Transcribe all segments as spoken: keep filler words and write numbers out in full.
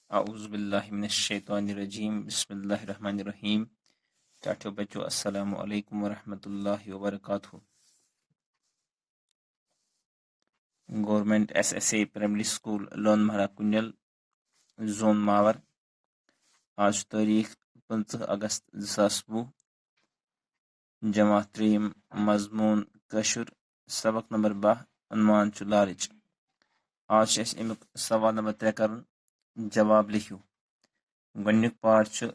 اعوذ باللہ من الشیطان الرجیم، بسم اللہ الرحمن الرحیم۔ ٹاٹھیو بچو، السلام علیکم ورحمۃ اللہ وبرکاتہ۔ Government S S A primary school Lone محلہ کنڈل، زون ماور۔ آز چھُ تٲریٖخ پٕنٛژٕہ اگست زٕ ساس وُہ۔ جماعت ترٛیٚیِم، مضموٗن کٲشُر، سبق نمبر باہ، عنوان چھُ لالٕچ۔ آز چھُ اَسہِ اَمیُک سوال نمبر ترٛےٚ کرُن، جواب لیکھِو۔ گۄڈٕنیُک پارٹ چھُ،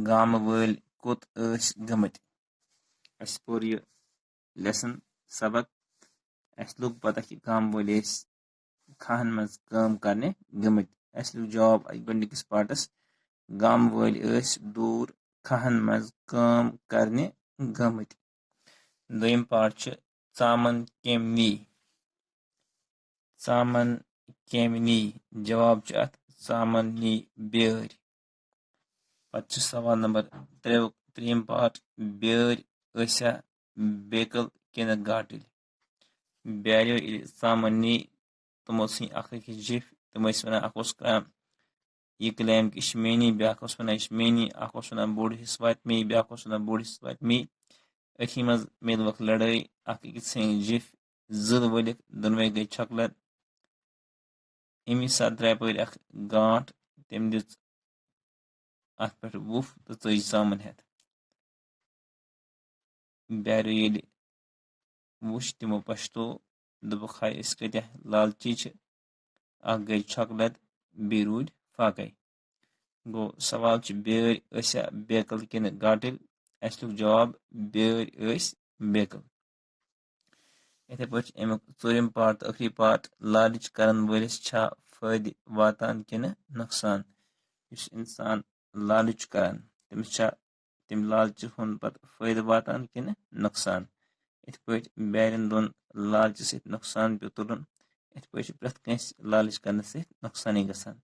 گامہٕ وٲلۍ کوٚت ٲسۍ گٔمٕتۍ؟ اَسہِ پوٚر یہِ لیسن سبق، اَسہِ لوٚگ پتہ کہِ گامہٕ وٲلۍ ٲسۍ کھاہن منٛز کٲم کرنہِ گٔمٕتۍ۔ اَسہِ لیوٚکھ جواب اَتہِ گۄڈٕنِکِس پارٹس، گامہٕ وٲلۍ ٲسۍ دوٗر کھاہن منٛز کٲم کرنہِ گٔمٕتۍ۔ دوٚیِم پارٹ چھُ، ژامن کٔمۍ نی؟ ژامن کٔمۍ نی؟ جواب چھُ اَتھ، ژامن نی بیٲرۍ۔ پتہٕ چھُ سوال نمبر ترٛےٚ، ترٛیٚیِم پارٹ، بیٲرۍ ٲسیا بیکل کِنہٕ گاٹٕلۍ؟ بیٛارٮ۪و ییٚلہِ ژامن نی، تِمو ژھٕنۍ اکھ أکِس جِف، تِم ٲسۍ وَنان، اکھ اوس کران یہِ کلیم کہِ یہِ چھِ میٛٲنی، بیٛاکھ اوس وَنان، یہِ چھِ میٛٲنی، اکھ اوس وَنان، بوٚڑ حصہٕ واتہِ مے، بیٛاکھ اوس وَنان، بوٚڑ حصہٕ واتہِ مے۔ أتھی منٛز میلوکھ لڑٲے، اکھ أکِس ژھٕنۍ جِف، زٕل ؤلِکھ، دۄنوَے گٔے چھۄکہٕ لد۔ اَمی ساتہٕ درٛاے پٲرۍ اکھ گانٛٹھ، تٔمۍ دِژ اَتھ پٮ۪ٹھ وُپھ تہٕ ژٔج ژامَن ہٮ۪تھ۔ بیٛارٮ۪و ییٚلہِ وُچھ، تِمو پَشتو، دوٚپُکھ، ہاے، أسۍ کۭتیٛاہ لالچی چھِ، اکھ گٔے چھۄکہٕ لد، بیٚیہِ روٗدۍ فاقے۔ گوٚو، سوال چھُ، بیٛٲرۍ ٲسیا بیکل کِنہٕ گاٹٕلۍ؟ اَسہِ لیوٚکھ جواب، بیٛٲرۍ ٲسۍ بیکل۔ یِتھے پٲٹھۍ چھُ اَمیُک ژوٗرِم پارٹ تہٕ ٲخری پارٹ، لالٕچ کرن وٲلِس چھا فٲیدٕ واتان کِنہٕ نۄقصان؟ یُس اِنسان لالٕچ چھُ کران، تٔمِس چھا تَمہِ لالچہِ ہُنٛد پتہٕ فٲیدٕ واتان کِنہٕ نۄقصان؟ یِتھ پٲٹھۍ بیٛارٮ۪ن دۄن لالچہِ سۭتۍ نۄقصان پیوٚو تُلُن، یِتھ پٲٹھۍ چھُ پرٛٮ۪تھ کٲنٛسہِ لالٕچ کرنہٕ سۭتۍ نۄقصانٕے گژھان۔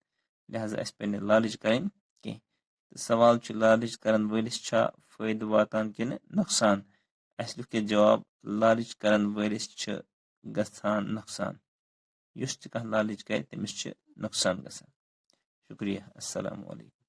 لہذا اَسہِ پَزِ نہٕ لالٕچ کرٕنۍ کینٛہہ۔ تہٕ سوال چھُ، لالٕچ کرن وٲلِس چھا فٲیدٕ واتان کِنہٕ نۄقصان؟ اَسہِ لیوٚکھ یہِ جواب، لالٕچ کرن وٲلِس چھِ گژھان نۄقصان۔ یُس تہِ کانٛہہ لالٕچ کرِ، تٔمِس چھِ نۄقصان گژھان۔ شُکریہ۔ السلام علیکم۔